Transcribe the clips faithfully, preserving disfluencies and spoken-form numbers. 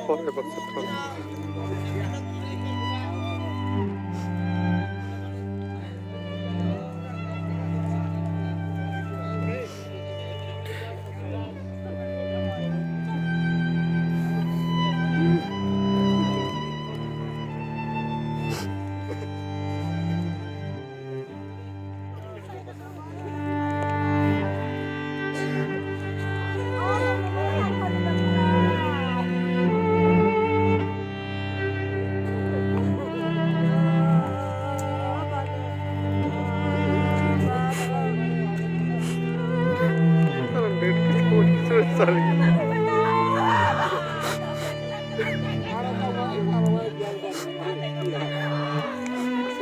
Forever Chakma.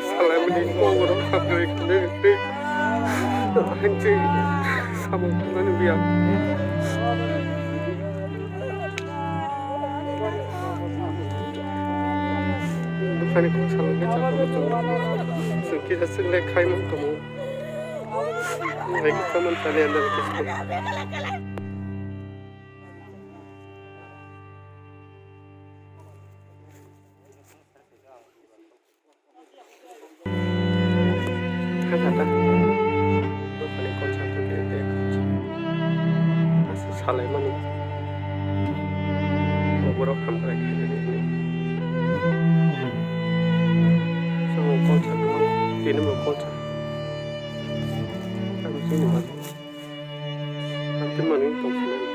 Salamni kok rok khaklai khlai rikti. Hanchi samung tangmani biya. Bukhani kok salangkhe chakma chwng. Chwng kisa chwng le khaimung tongo. Hai kisa man tani andar kisa. Kha kha ta. Dophani kok sa thok khe tei kok sa. Asa salaimani. Borok hamkrai khainani hinwi. Samo kok sa, tini bo kok sa. Ang chini ma. Ang tini mani tong sinai.